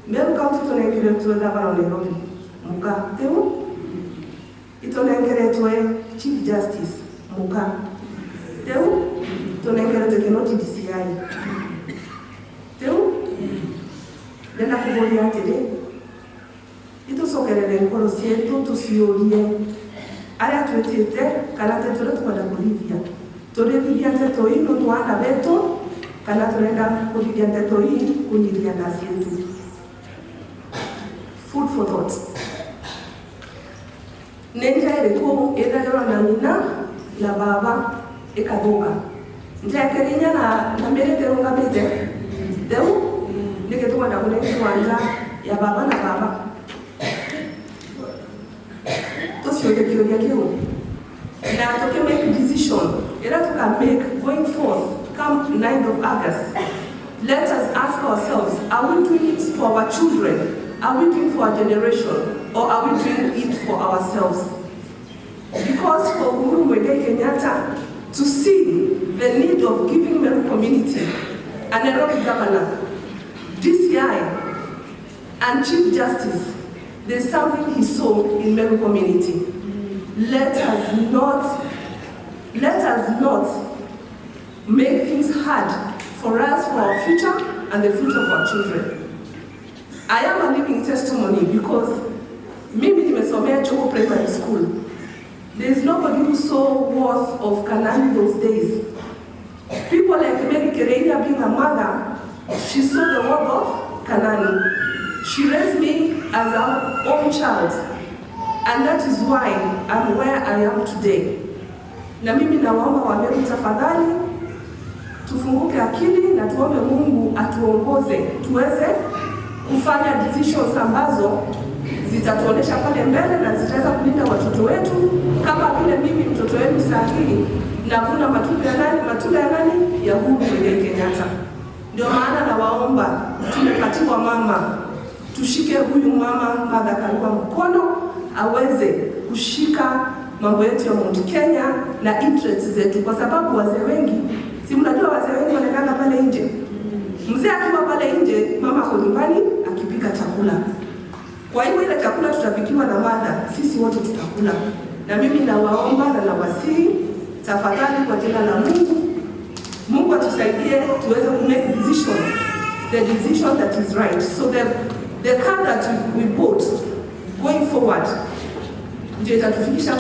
Meru County tunengeretwe gavana Nairobi muka teu, itunengeretwe Chief Justice muka teu, tunengeretwe Kinoti DCI teu. Ndenda kuguria atiri, itucokerere ngoro cietu, tuciurie aria twitite kana te turia tukwenda kurithia. Turithia nteto ii nundu wa ana betu, kana turenda kurithia nteto ii kunyithia nda cietu? Food for thought. Nĩ nja ĩrĩkũ ĩthagĩrwo na nyina na baba ĩkathũka? Nja ya Kĩrinya na mĩrĩ ĩrũgamĩte rĩu nĩkĩ tũkwenda kũnengerwo nja ya baba na baba? Tũciũrie kĩũria kĩu na tũkĩ make decision ĩrĩa tũka make going forth come 9th of August. Let us ask ourselves, are we doing it for our children? Are we doing for our generation, or are we doing it for ourselves? Because for Uhuru Muigai Kenyatta to see the need of giving Meru community a Nairobi governor, DCI, and Chief Justice, there's something he saw in Meru community. Let us not make things hard for us, for our future, and the future of our children. I am a living testimony because mimi nimesomea Choko Primary School. There is nobody who saw worth of Kanani those days. People like Mary Kereina, being a mother, she saw the worth of Kanani. She raised me as her own child. And that is why I'm where I am today. Na mimi nawaomba Wameru, tafadhali tufunguke akili na tuombe Mungu atuongoze tuweze kufanya decisions ambazo zitatuonesha pale mbele na zitaweza kulinda watoto wetu, kama vile mimi mtoto wenu saa hii navuna matunda ya nani? Matunda ya nani? Ya Uhuru Muigai Kenyatta. Ndio maana nawaomba, tumepatiwa mama, tushike huyu mama Martha Karua mkono aweze kushika mambo yetu ya Mount Kenya na interests zetu, kwa sababu wazee wengi, si mnajua wazee wengi wanaendanga pale nje. Mzee akiwa pale nje, mama ako nyumbani akipika chakula. Kwa hivyo ile chakula tutapikiwa na Martha, sisi wote tutakula. Na mimi nawaomba na nawasihi, tafadhali, kwa jina la Mungu, Mungu atusaidie tuweze ku make decision, the decision that is right. So the car that we bought going forward ndio itatufikisha.